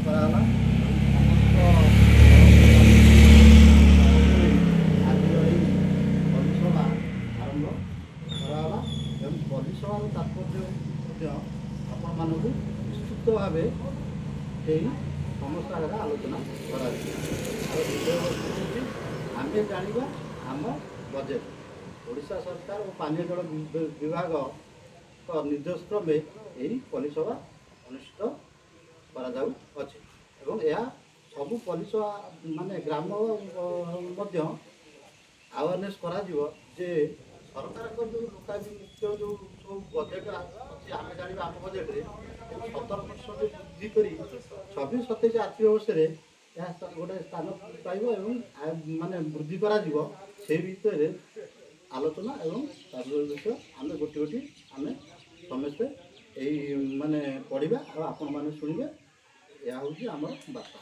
କରାଗଲା ଏବଂ ସମସ୍ତ ନେଇ ଆଜିର ଏହି ପଲ୍ଲୀସଭା ଆରମ୍ଭ କରାଗଲା ଏବଂ ପଲ୍ଲୀସଭାର ତାତ୍ପର୍ଯ୍ୟ ମଧ୍ୟ ଆପଣମାନଙ୍କୁ ବିସ୍ତୃତ ଭାବେ ଏହି ସମସ୍ତ ଆଗରେ ଆଲୋଚନା କରାଯିବ। ଆଉ ବିଷୟବସ୍ତୁ ହେଉଛି, ଆମେ ଜାଣିବା ଆମ ବଜେଟ୍। ଓଡ଼ିଶା ସରକାର ଓ ପାନୀୟ ଜଳ ବିଭାଗଙ୍କ ନିର୍ଦ୍ଦେଶ କ୍ରମେ ଏହି ପଲ୍ଲୀସଭା ଅନୁଷ୍ଠିତ କରାଯାଉଅଛି ଏବଂ ଏହା ସବୁ ପଲ୍ଲୀସଭା ମାନେ ଗ୍ରାମ ମଧ୍ୟ ଆୱାରନେସ୍ କରାଯିବ ଯେ ସରକାରଙ୍କ ଯେଉଁ ଲୋକାଭିମୁଖ୍ୟ ଯେଉଁ ସବୁ ବଜେଟ୍ ଅଛି, ଆମେ ଜାଣିବା ଆମ ବଜେଟ୍ରେ 17% ବୃଦ୍ଧି କରି 26-27 ଆର୍ଥିକ ବର୍ଷରେ ଏହା ଗୋଟେ ସ୍ଥାନ ପାଇବ ଏବଂ ମାନେ ବୃଦ୍ଧି କରାଯିବ, ସେଇ ବିଷୟରେ ଆଲୋଚନା ଏବଂ ତା ବିଷୟ ଆମେ ଗୋଟି ଗୋଟି ଆମେ ସମସ୍ତେ ଏଇ ମାନେ ପଢ଼ିବା ଆଉ ଆପଣମାନେ ଶୁଣିବେ। ଏହା ହେଉଛି ଆମର ବାର୍ତ୍ତା।